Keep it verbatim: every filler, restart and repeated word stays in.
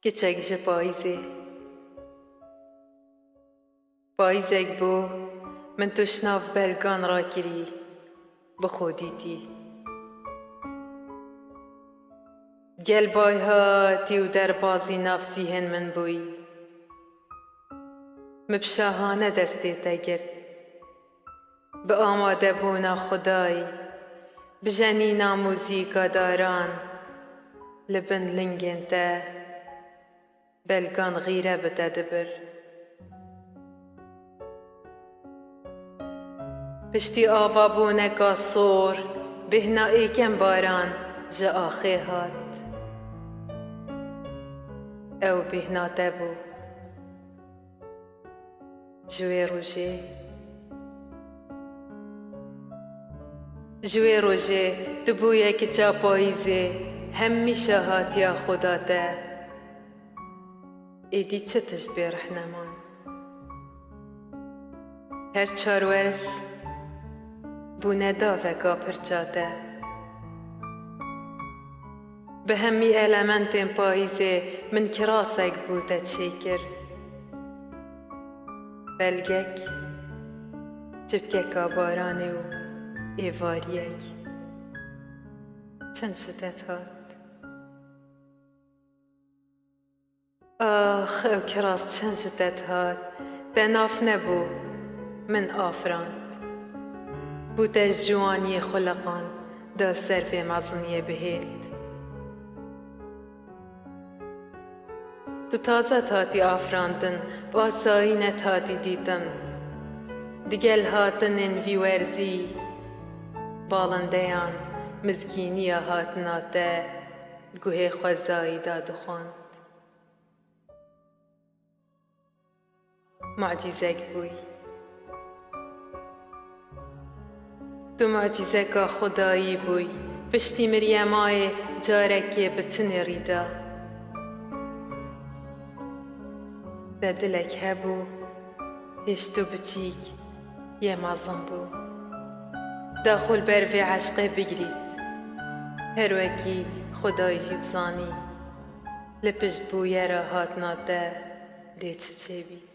Kiçek ji payîzê. Payîzek bû, min tu ji nav belgan rakirî, bi xwe dîtî. Gel bay hatî û derbazî nav sîhên min bûyî. Min bi şahane destê te girt. Bi amadebûna Xwedayî, bi jenîna muzîka daran li bin lingên te, belgan xîre bi te dibir. Piştî avabûneka sor, bêhna êkem baran ji axê hat. Ew bêhna te bû. Ji wê rojê, ji wê rojê tu bûye kiça payîzê, hemî şahatiya xwe da te. Êdî çi tişt bê rih neman. Her çar werz bûne daveka pirça te. Bi hemî elementên payîzê min kirasek bo te çêkir. Belgek, çipkeka baranê û êvariyek. Çend şidet hat. Ax, ew kiras çend ji te dihat, te nav nebû, min afirand. Bû te ji ciwaniyê xuliqand, da ser vê meziniyê bihêlt. Tu taze dihatî afirandin, bi asayî nedihatî dîtin. Digel hatinên vî werzî, balindeyan mizgîniya hatina te di guhê xwezayî de dixwand. Mucîzek bûy. Tu mucîzeka Xwedayî bûy. Piştî Miryemayê carekê bi tinê rî da. Te dilek hebû, hêşt û biçîk yê mezin bû. Da xwe li ber vê eşqê bigirît. Her wekî Xwedayî jî dizanî. Li pişt bûyera hatina te dê çi çêbî?